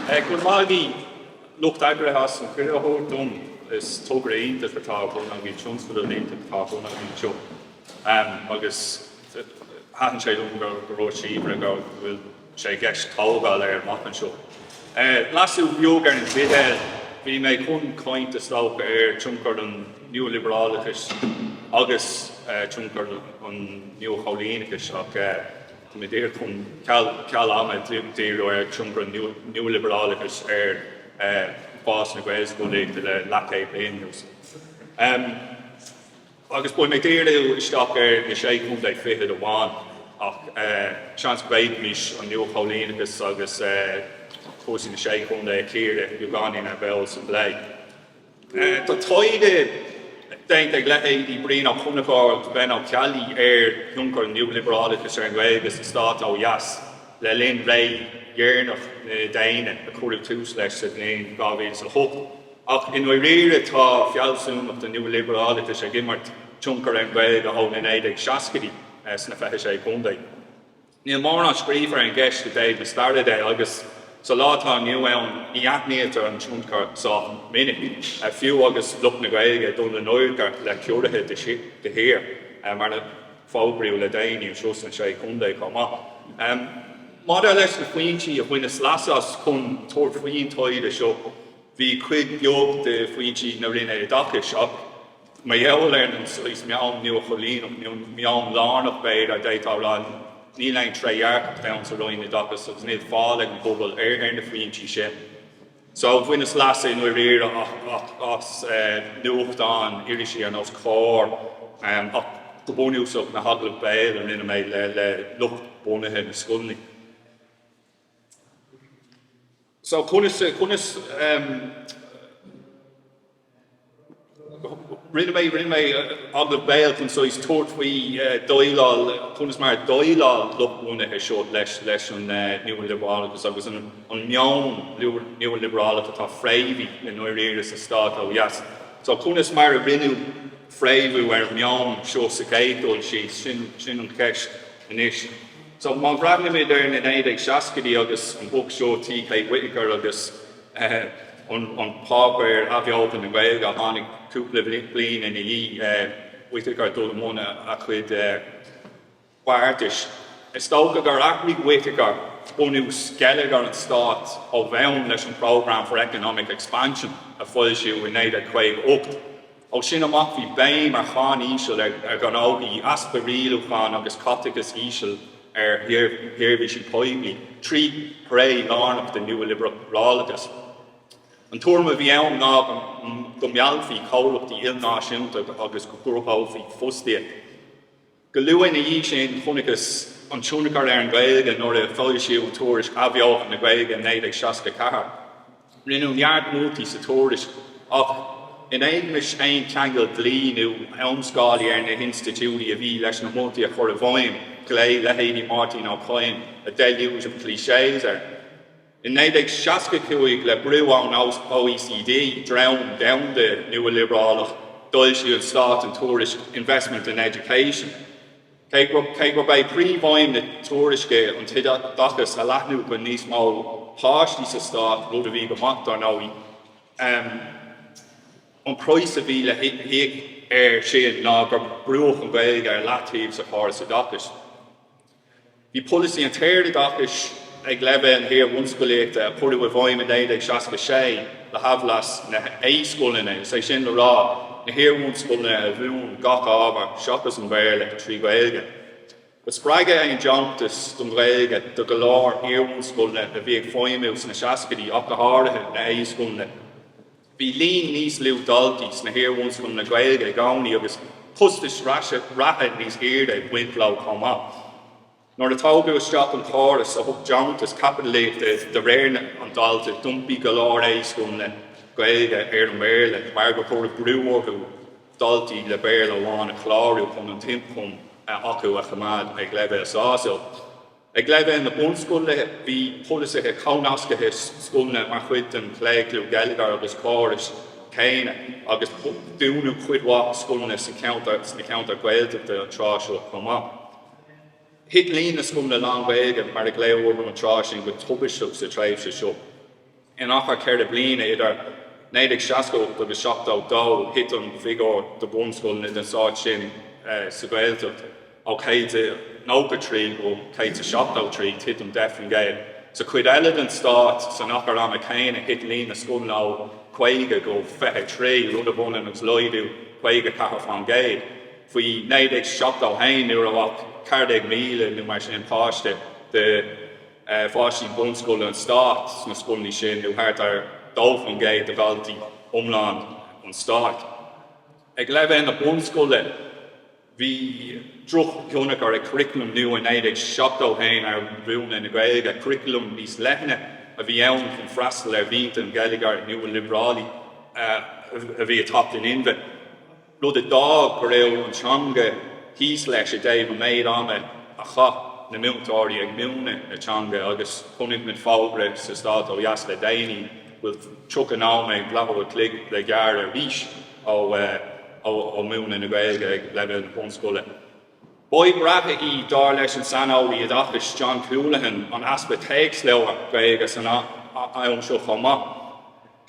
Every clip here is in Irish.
Go raibh maith agaibh lucht eagraithe as an chuireadh a thabhairt dom. Is togra iontach atá ar bun agaibh, tionscadal iontach atá ar bun agaibh anseo. Agus thaitin sé liom go raibh Síobhra go bhfuil sé i gceist tógáil air amach anseo. Leasú beag ar an teideal, bhí mé chun caint is dócha ar tionchar an nualiobrálachais agus tionchar an nuachoilíneachais ach tá mé díreach chun ceal ama díriú ar tionchar an nualiobrálachais ar fás na Gaelscolaíochta le leathchéad bliain anuas. Agus beidh mé ag díriú isteach ar na Sé Chontae Fichead amháin, ach seans go bhféadfaimis an nuachoilíneachas agus cúrsaí na Sé Chontae a chíoradh beagáinín ar ball sa bplé. Tá taighde déanta ag leithéidí Brian Ó Conchubhair agus Ben Ó Ceallaigh ar thionchar an nualiobrálachais ar an Ghaeilge sa stát ó dheas le linn ré dheireanach na déine a cuireadh tús leis sa bhliain 2008. Ach i ndáiríre tá fealsúnacht an nualiobrálachais ag imirt tionchar ar an Ghaeilge ó na 1960idí sna 26 Contae. Níl mórán scríofa ar an gceist i dtaobh na staire de agus sa lá atá inniu ann ní aithnítear an tionchar sách minic, fiú agus lucht na Gaeilge ag dul in oirthear le ciorruithe de shíor, mar a fógraíodh le déanaí anseo sna Sé Chontae chomh maith. Maidir leis na foinsí a bhaineas leas as chun tabhairt faoin taighde seo, Bhí cuid bheag de foinsí na Roinne Oideachais, ach mar gheall ar an saghas meon nuachoilíneach, nó meon lárnach b'fhéidir, d'fhéadfá a rá, níl aon trédhearcacht ann sa Roinn Oideachais agus níl fáil ag an bpobal ar na foinsí sin. So, bhaineas leas i ndáiríre as nuachtáin, irisí ar nós Comhar, ach go bunúsach na hagallaimh béil a rinne mé le lucht bunaithe na scoileanna. So, conas, conas, rinne mé, rinne mé agallamh béil chun saghas tabhairt faoi déileáil, conas mar a dhéileáil lucht bunaithe seo leis, leis an nualiobrálachas agus an, an meon nualiobrálach atá fréamhaithe i ndáiríre sa stát ó dheas. So, conas mar a rinneadh fréamhú ar an meon seo sa chéad dul síos, sin, sin an cheist anois. So, má bhreathnaímid ar na 1960idí agus an book seo T.K. Whitaker agus an páipéar Athbheochan na Gaeilge a tháinig cúpla bliain ina dhiaidh Whitaker dul i mbun a chuid beartais, is dócha gur athraigh Whitaker bunús geilleagar an stáit ó bhonn leis an Programme for Economic Expansion a foilsíodh i 1958. Ó sin amach bhí béim ar cháin íseal ar ghnóthaí, easpa rialúcháin agus caiteachas íseal ar sheirbhísí poiblí, trí thréith lárnach den nualiobrálachas. An tuairim a bhí ann ná go meallfaí comhlachtaí ilnáisiúnta agus go gcruthófaí fostaíocht. Go luath ina dhiaidh sin, chonacthas an tionchar ar an Ghaeilge nuair a foilsíodh tuairisc Athbheochan na Gaeilge in 1964. Rinneadh neart moltaí sa tuairisc ach, in éagmais aon cheangal dlí nó amscálaí ar na hinstitiúidí a bhí leis na moltaí a chur i bhfeidhm, ghlaoigh leithéidí Máirtín Ó Cadhain 'a deluge of clichés' air. In 1965, le brú ón OECD, dream domhanda nua-liobrálach, d'fhoilsigh an Stát an tuairisc Investment in Education. Cé gurb é príomhaidhm na tuairisce an t-oideachas a leathnú go níos mó páistí sa Stát, rud a bhí go maith, dar ndóigh, an praghas a bhí le híoc air sin ná gur brúdh an Ghaeilge ar leataobh sa chóras oideachais. Bhí polasaí an tsaoroideachais ag leibhéal na hiar-bhunscolaíochta a cuireadh i bhfeidhm i 1966 le haimhleas na hAO-scoileanna, is é sin le rá, na hiar-bhunscoileanna a mhúin gach ábhar seachas an Béarla trí Ghaeilge. Ba spreagadh é an deontas don Ghaeilge do go leor iar-bhunscoileanna a bhí ag feidhmiú sna seascaidí ach go háirithe na hAO-scoileanna. Bhí líon níos lú daltaí sna hiar-bhunscoileanna Gaeilge i gcónaí agus costais reatha níos airde ag baint leo chomh maith. Nuair a tógadh isteach an córas a thug deontas caipitlíochta de réir an dalta d'iompaigh go leor AO-scoileanna Gaeilge ar an mBéarla mar gur cuireadh brú orthu daltaí le Béarla amháin a chlárú chun an t-ioncam acu a choimeád ag leibhéal sásúil. Ag leibhéal na bunscoile, bhí polasaithe cónasctha scoileanna mar chuid den chlaochlú geilleagair agus córais céanna agus dúnadh cuid mhaith scoileanna sna ceantair Ghaeltachta an tráth seo chomh maith. Thit líon na scoileanna lán-Ghaeilge, mar a glaodh orthu an tráth sin, go tubaisteach sa tréimhse seo. In achar cheithre bliana, idir 1968 agus 72, thit an figiúr do bhunscoileanna den sórt sin sa Ghaeltacht ó 193 go 173, titim 10%. Sa chuid eile den stát, san achar ama céanna, thit líon na scoileanna ó 50 go 23, rud a bhaineann agus laghdú 54%. Faoi 1971, ní raibh ach 14,000 nó mar sin páiste de pháistí bunscoile an stáit sna scoileanna sin, nó thart ar 2% de dhaltaí iomlán an stáit. Ag leibhéal na bunscoile, bhí drochthionchar ag curaclam nua 1971 ar mhúineadh na Gaeilge, curaclam níos leithne a bhí ann chun freastal ar mhianta an gheilleagair nua-liobrálaigh a bhí ag teacht in inmhe. rud a d'fhág go raibh an teanga thíos leis i dtaobh an méid ama a chaith na múinteoirí ag múineadh na teanga agus chonaic muid fógra sa Stát ó dheas le déanaí go bhfuil 30 nóiméad, leathuair a chloig le gearradh arís ó mhúineadh na Gaeilge ag leibhéal na bunscoile. B'fhadhb reatha í, dar leis an saineolaí oideachais John Coolahan, an easpa téacsleabhar Gaeilge san am seo chomh maith.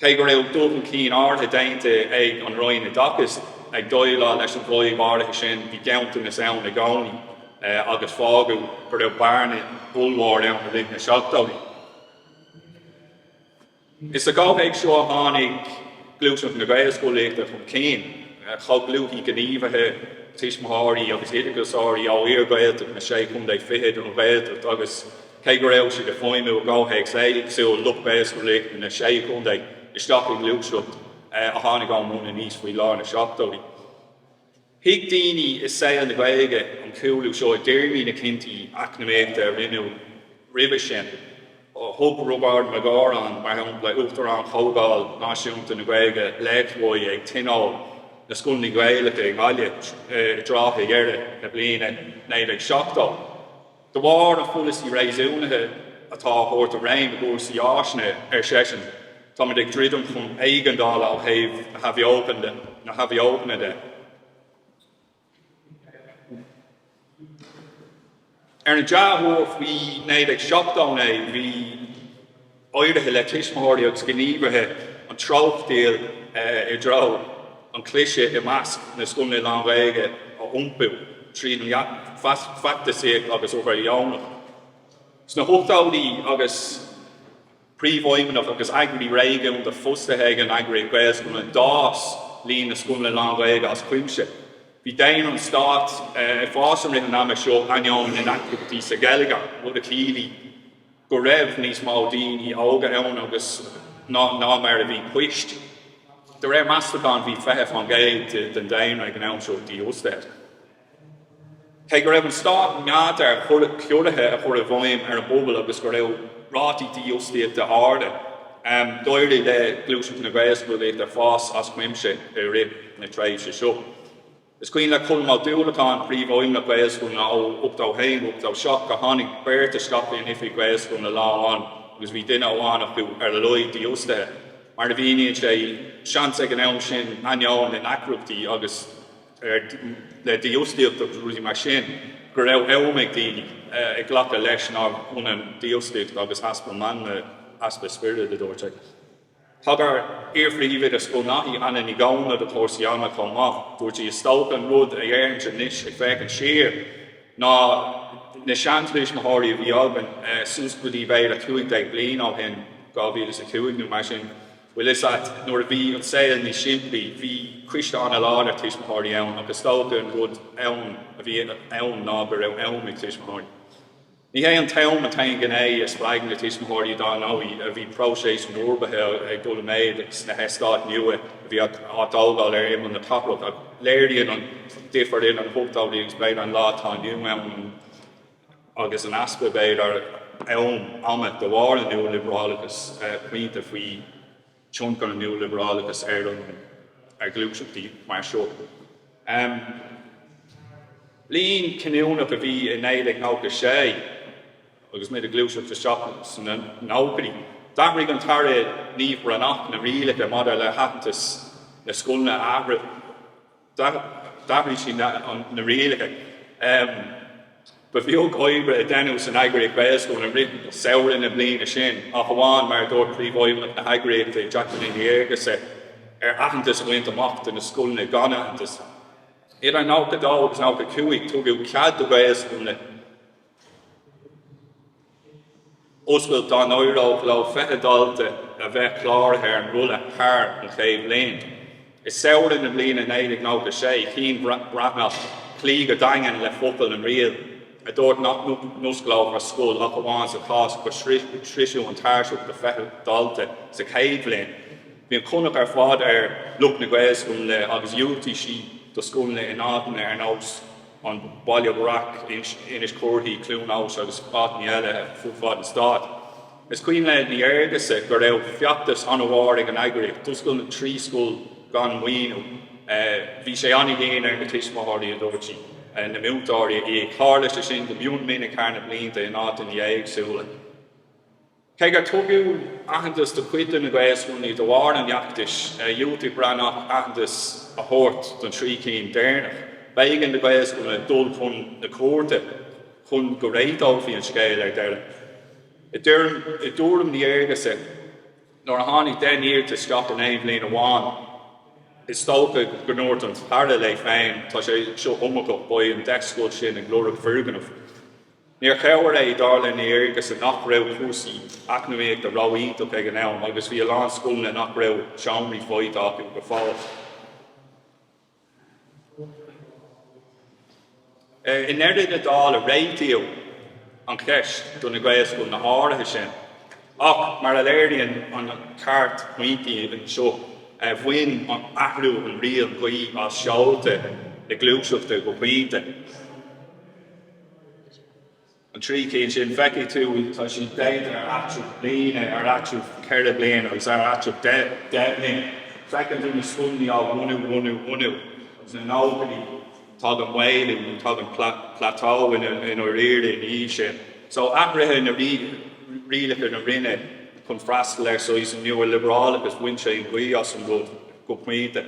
Cé go raibh dul chun cinn áirithe déanta ag an Roinn Oideachais ag déileáil leis an bhfadhb áirithe sin, bhí ganntanas ann i gcónaí agus fágadh go raibh bearna ollmhór ann i rith na seachtóidí. Is sa gcomhthéacs seo a tháinig gluaiseacht na Gaelscolaíochta chun cinn. Chomhdhlúthaigh gníomhaithe, tuismitheoirí agus oideachasóirí ó iar-Ghaeltacht na Sé Chontae Fichead an Ghaeltacht agus Cé go raibh siad ag feidhmiú i gcomhthéacs éagsúil, lucht Gaelscolaíochta na Sé Chontae isteach i ngluaiseacht a tháinig ón mbun aníos faoi lár na seachtóidí. Thuig daoine i saol na Gaeilge an cúlú seo i dtéarmaí na cinntí eacnamaíochta a rinneadh roimhe sin. Thug Roibeárd Mac Góráin, mar shampla, Uachtarán Chomhdháil Náisiúnta na Gaeilge, léacht uaidh ag Tionól na Scoileanna Gaelacha i nGaillimh i dtrátha dheireadh na bliana 1970. De bharr an pholasaí réasúnaithe atá á thabhairt i réim i gcúrsaí áiseanna, ar seisean, táimid ag druidim chun éigeandála ó thaobh na hathbheochana de. Ar an dea-uair, faoi 1979 bhí éirithe le tuismitheoirí agus gníomhaithe an treochtaíl i dtreo an chliseadh i measc na scoileanna lán-Ghaeilge a iompú tríd an bhfeachtasaíocht agus obair dheonach. Sna hochtóidí agus príomhfheidhmeannach agus eagraí réigiúnda fostaithe ag an eagraíocht Gaelscoileanna, d'fhás líon na scoileanna lán-Ghaeilge as cuimse. Bhí daonra an stáit ag fás i rith an ama seo ainneoin na ndeacrachtaí sa gheilleagar, rud a chiallaigh go raibh níos mó daoine óga ann agus ná mar a bhí poist. De réir meastachán bhí 20% den daonra ag an am seo dífhostaithe. Cé go raibh an stát meadar ciorruithe a chur i bhfeidhm ar an bpobal agus go raibh rátaí dífhostaíochta arda, d'éirigh le gluaiseacht na Gaelscolaíochta fás as cuimse i rith na tréimhse seo. Is cuimhin le Colm Ó Dúlacháin, Príomhfheidhmeannach Gaelscoileanna ó 81 go 87, gur tháinig beirt isteach in oifig Ghaelscoileanna lá amháin agus bhí duine amháin acu ar a laghad dífhostaithe. Mar a mhíníonn sé, seans ag an am sin, ainneoin na ndeacrachtaí agus le dífhostaíocht agus rudaí mar sin, go raibh am ag daoine ag glacadh leis nár ionann dífhostaíocht agus easpa meanma, easpa spioraid, a dúirt sé. Thagair iar-phríomhoide Scoil Naithí, Anna Ní Dhomhnaill, do chúrsaí ama chomh maith. Dúirt sí, Is dócha an rud a deirimse anois ag féachaint siar ná na seantuismitheoirí a bhí againn suas go dtí b'fhéidir 15 bliain ó shin, 2005 nó mar sin, bhfuil fhios a't, nuair a bhí an saol níos simplí, bhí coiste an-láidir tuismitheoirí ann ach is dócha an rud ann a bhí ann ná go raibh am ag tuismitheoirí. Ní hé an t-am an t-aon ghné a spreag na tuismitheoirí dar ndóigh, bhí próiseas an uirbithe ag dul i méid sna heastáit nua a bhí á dtógáil ar imeall na cathrach ach léiríonn an difear idir na hochtóidí agus b'fhéidir an lá atá inniu ann agus an easpa b'fhéidir am ama de bharr an nualiobrálachais pointe faoi tionchar an nualiobrálachais ar an ar ghluaiseachtaí mar seo. Bliain chinniúnach a bhí i 1996 agus muid ag gluaiseacht isteach sna nóchaidí. D'athraigh an tAire Niamh Bhreathnach na rialacha maidir le haitheantas na scoileanna a athrú. D'athraigh sí na rialacha. Ba bheag oibre a deineadh san eagraíocht Gaelscoileanna i rith samhradh na bliana sin, ach amháin, mar a dúirt Príomhfheidhmeannach na heagraíochta, Jacqueline Ní Fhearghusa, ar aitheantas a bhaint amach do na scoileanna gan aitheantas. Idir 92 agus 95 tugadh cead do Ghaelscoileanna oscailt dá n-éireodh leo 20 dalta a bheith cláraithe ar an rolla thar an chéad bhliain. I samhradh na bliana 1996, chinn Breathnach cloí go daingean le focal an riail a dúirt nach n-osclófar scoil ach amháin sa chás gur sroicheadh an tairseach de 20 dalta sa chéad bhliain. Bhí an chonach ar fad ar lucht na Gaelscoileanna agus dhiúltaigh siad do scoileanna in áiteanna ar nós an Baile Breac, Inis Córthaidh, Cluain Eois agus áiteanna eile fud fad an stáit. Is cuimhin le Ní Fhearghusa go raibh feachtas an-mhór ag an eagraíocht. D'oscail na 3 scoil gan maoiniú. Bhí sé an-dhian ar na tuismitheoirí, a dúirt sí, na múinteoirí a íoc. Tharla sé sin go mion minic thar na blianta in áiteanna éagsúla. Cé gur tugadh aitheantas do chuid de na Gaelscoileanna de bharr an fheachtais, dhiúltaigh Breathnach aitheantas a thabhairt don trí cinn deireanach. B'éigean do Ghaelscoileanna dul chun na cúirte chun go réiteofaí an scéal ar deireadh. I dtuairim Ní Fhearghusa, nuair a tháinig 10 n-iarratas isteach in aon bhliain amháin, is dócha go ndúirt an tAire léi féin, tá sé seo iomarcach, beidh an 10 scoil sin ag lorg foirgneamh. Níor chabhair é, dar le Ní Fhearghusa, nach raibh cúrsaí eacnamaíochta ró-iontach ag an am agus bhí a lán scoileanna nach raibh seomraí faighte acu go fóill. I ndeireadh na dála réitíodh an cheist do na Gaelscoileanna áirithe sin ach, mar a léiríonn an chairt pointí anseo, bhain an athrú an riail gaoth as seolta na gluaiseachta go pointe. An trí cinn sin, feicfidh tú, tá siad déanta ar eatraimh bliana, ar eatraimh cheithre bliana agus ar eatraimh deich mbliana. Feiceann tú na scoileanna á bhunú, bunú, bunú agus na nóchaidí, tagann maolú nó tagann plateau i ndáiríre ina dhiaidh sin. So athruithe na rialacha na Roinne chun freastal ar saghas an nua-liobrálachas, bhain sé an ghaoth as an rud go pointe.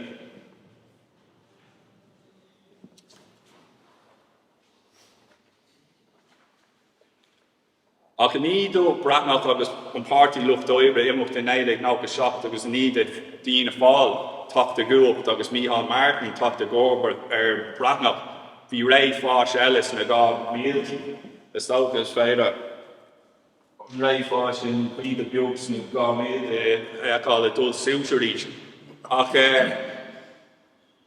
Ach i ndiaidh do Breathnach agus an Páirtí Lucht Oibre imeacht i 1997 agus i ndiaidh d'Fhianna Fáil teacht i gcumhacht agus Micheál Martin teacht i gcomharba ar Bhreathnach, bhí ré fáis eile sna 2000idí. Is dócha is féidir an ré fáis sin pointe beag sna 2000idí a fheiceáil ag dul suas arís. Ach.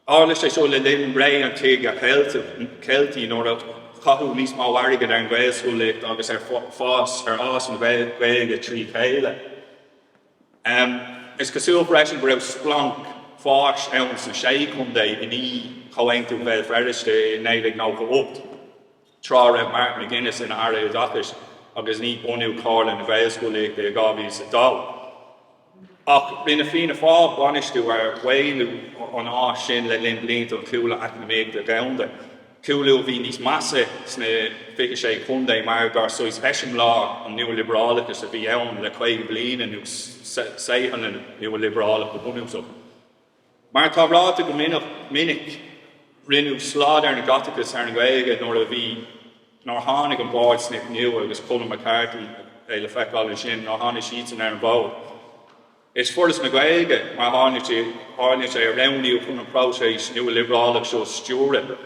Tharla sé seo le linn ré an Tíogair Cheiltigh nuair a caitheadh níos mó airgid ar an Ghaelscolaíocht agus ar fás ar fhás na Gaeilge trí chéile. Is cosúil freisin go raibh splanc fáis ann sna Sé Chontae i ndiaidh Chomhaontú Bhéal Feirste i 1998, tráth a raibh Martin McGuinness ina Aire Oideachais agus i ndiaidh bunú Chomhairle na Gaelscolaíochta i 2002. Ach rinne Fianna Fáil bainistiú ar mhaolú an fháis sin le linn blianta an chúlaithe eacnamaíochta dhomhanda, cúlú a bhí níos measa sna 26 chontae mar gur saghas eiseamláir an nua-liobrálachais a bhí ann le 50 bliain anuas, saotharlann nua-liobrálach go bunúsach. Mar atá ráite go minic, rinneadh slad ar an gcaiteachas ar an nGaeilge nuair a bhí, nuair a tháinig an Bord Snip Nua agus Colm McCarthy é le feiceáil ansin, nuair a tháinig siadsan ar an bhfód. Is Foras na Gaeilge, mar a tharlaíonn sé, a roghnaíodh chun an próiseas nua-liobrálach seo a stiúradh.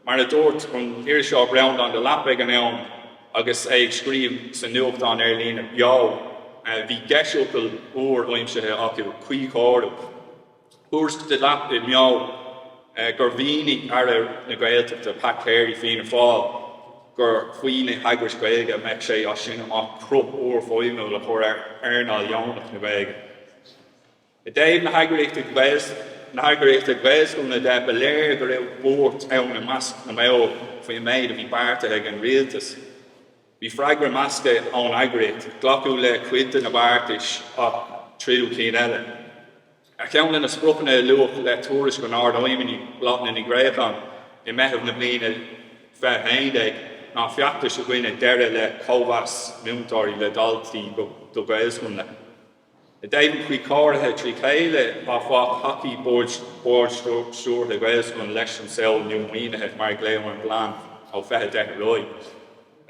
Mar a dúirt an t-iriseoir Breandán Delap ag an am agus é ag scríobh sa nuachtán ar líne Beo, bhí geisfhocal úr aimsithe acu, cuíchóiriú. Dúirt Delap i mBeo gur mhínigh Aire na Gaeltachta Pat Carey, Fianna Fáil, gur faoi na heagrais Ghaeilge a mbeadh sé as sin amach cruth úr feidhmiúil a chur ar earnáil dheonach na Gaeilge. I dtaobh na heagraíochta na heagraíochta Gaelscoileanna de, ba léir go raibh buairt ann i measc na mball faoin méid a bhí beartaithe ag an rialtas. Bhí freagra measctha ón eagraíocht, glacadh le cuid de na beartais ach troideadh cinn eile. Ar cheann de na spriocanna a luadh le tuairisc an Ard-Fheidhmeannaigh, Bláthnaid Ní Ghréacháin, i Meitheamh na bliana 2011 ná feachtas i gcoinne deireadh le cóimheas múinteoirí le daltaí do Ghaelscoileanna. I dtaobh an chuíchóirithe trí chéile, áfach, thacaigh Bord Stiúrtha Gaelscoileanna leis an samhail nua maoinithe, mar a glaodh ar an bplean ó 2010 ar aghaidh.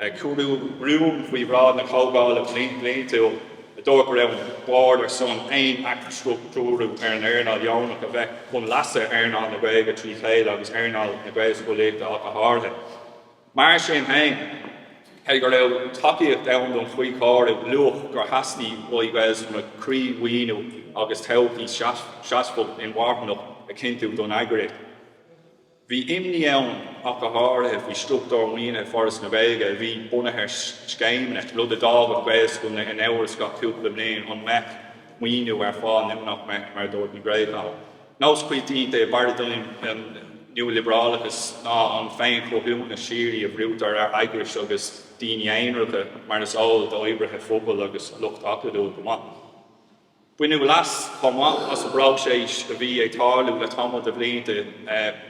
Cuireadh rún faoi bhráid na Comhdhála Bliantúil a dúirt go raibh an Bord ar son aon athstruchtúrú ar an earnáil dheonach a bheith chun leasa earnáil na Gaeilge trí chéile agus earnáil na Gaelscolaíochta ach go háirithe. Mar sin féin, cé go raibh tacaíocht ann don chuíchóiriú, luadh gur theastaigh uaidh Gaelscoileanna croí-mhaoiniú agus todhchaí seasmhach inmharthanach a chinntiú don eagraíocht. Bhí imní ann ach go háirithe faoi struchtúr maoinithe Foras na Gaeilge a bhí bunaithe ar scéimeanna, rud a d'fhágfadh Gaelscoileanna in amhras gach cúpla bliain an mbeadh maoiniú ar fáil nó nach mbeadh, mar a dúirt Ní Ghréacháin. Nós coitianta i bparaidím an nualiobrálachais ná an féinchruthúnas síoraí a bhrúitear ar eagrais agus daoine aonaracha, mar is eol d'oibrithe phobail agus lucht acadúil go maith. Baineadh leas chomh maith as an bpróiseas a bhí ag tarlú le tamall de bhlianta,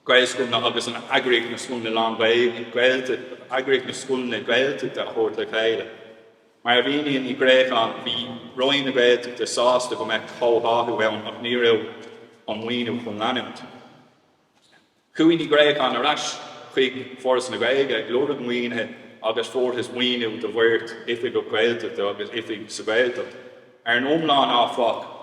Gaelscoileanna agus an eagraíocht na Scoileanna Lán-Ghaeilge, eagraíocht na Scoileanna Gaeltachta a thabhairt le chéile. Mar a mhíníonn Ní Ghréacháin, bhí Roinn na Gaeltachta sásta go mbeadh comhtháthú ann ach ní raibh an maoiniú chun leanúint. Chuaigh Ní Ghréacháin ar ais chuig Foras na Gaeilge ag lorg maoinithe agus fuarthas maoiniú do bheirt oifigeach Gaeltachta agus oifig sa Ghaeltacht. Ar an iomlán, áfach,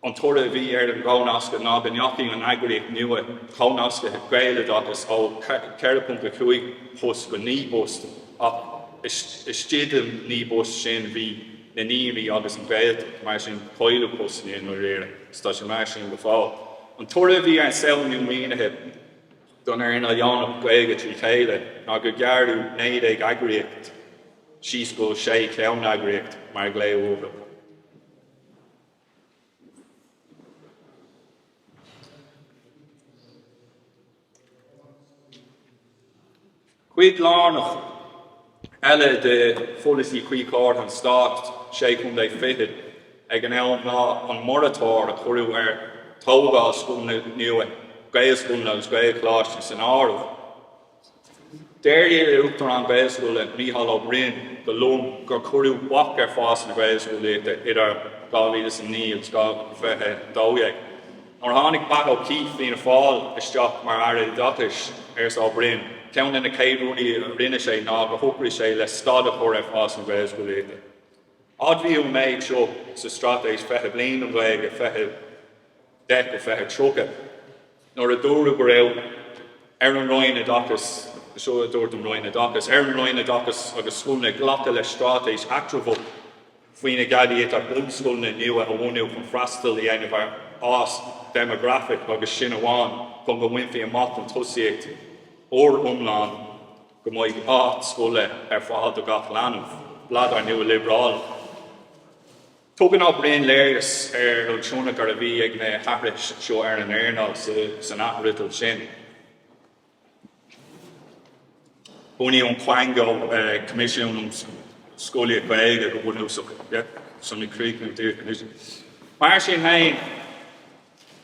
an toradh a bhí ar an gcónascadh ná go ndeachaigh an eagraíocht nua chónasctha Gaeloideachas ó 4.5 post go 9 bpost ach istigh den 9 bpost sin bhí na naíonraí agus an Ghaeltacht, mar sin cailleadh postanna i ndáiríre. Tá sé mar sin go fóill. An toradh a bhí ar an samhail nua maoinithe don earnáil dheonach Gaeilge trí chéile ná gur gearradh 19 eagraíocht síos go 6 cheanneagraíocht, mar a glaodh orthu. Cuid lárnach eile de pholasaí cuíchóirithe an Stáit, Sé Chontae Fichead, ag an am ná an moratóir a cuireadh ar thógáil scoileanna nua, Gaelscoileanna agus Gaelcholáistí san áireamh. Deir iar-Uachtarán Gaelscoile, Mícheál Ó Broin, go lom gur cuireadh bac ar fás na Gaelscolaíochta idir 2009 agus 2012. Nuair a tháinig Batt O'Keeffe, Fianna Fáil, isteach mar Aire Oideachais, arsa Ó Broin, ceann de na chéad rudaí a rinne sé ná gur shocraigh sé le stad a chur ar fás na Gaelscolaíochta. Admhaíodh an méid seo sa Straitéis 20 Bliain don Ghaeilge, 2010-2030, nuair a dúradh go raibh ar an Roinn Oideachais, seo a dúirt an Roinn Oideachais, ar an Roinn Oideachais agus scoileanna glacadh le straitéis eatramhach faoina gceadaítear bunscoileanna nua a bhunú chun freastal a dhéanamh ar fhás déimeagrafach agus sin amháin chun go mbainfí amach an tosaíocht fhoriomlán go mbeidh áit scoile ar fáil do gach leanbh. Bladar nua-liobrálach. Tugann Ó Broin léargas ar an tionchar a bhí ag na hathruithe seo ar an earnáil san athfhriotal sin. Bunaíodh an Quango, Coimisiún um Scolaíocht Ghaeilge, go bunúsach. Mar sin féin,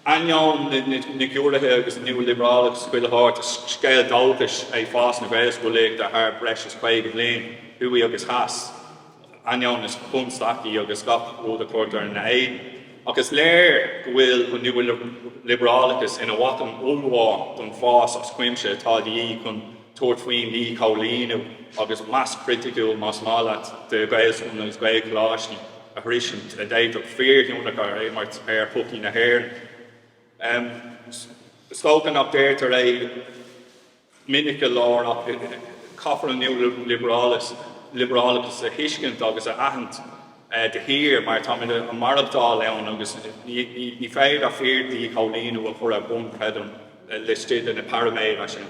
ainneoin na gciorruithe agus an nua-liobrálachas chuile shórt, is scéal dóchais é fás na Gaelscolaíochta thar breis is 50 bliain, thuaidh agus theas. ainneoin na constaicí agus gach rud a chuirtear ina éadan. Ach is léir go bhfuil an nua-liobrálachas ina bhacainn ollmhór don fás as cuimse atá de dhíth chun tabhairt faoin díchoilíniú agus mais chriticiúil, más maith leat, de Ghaelscoileanna agus Gaelcholáistí a shroisint a d'fhéadfadh fíorthionchar a imirt ar shochaí na hÉireann. Is dócha nach deirtear é. minic go leor ach caithfear an nua-liobrálachas a thuiscint agus a aithint de shíor mar táimid ag maireachtáil ann agus ní féidir fíor-dhíchoilíniú a chur ar bun, creidim, laistigh de na paraiméadair sin.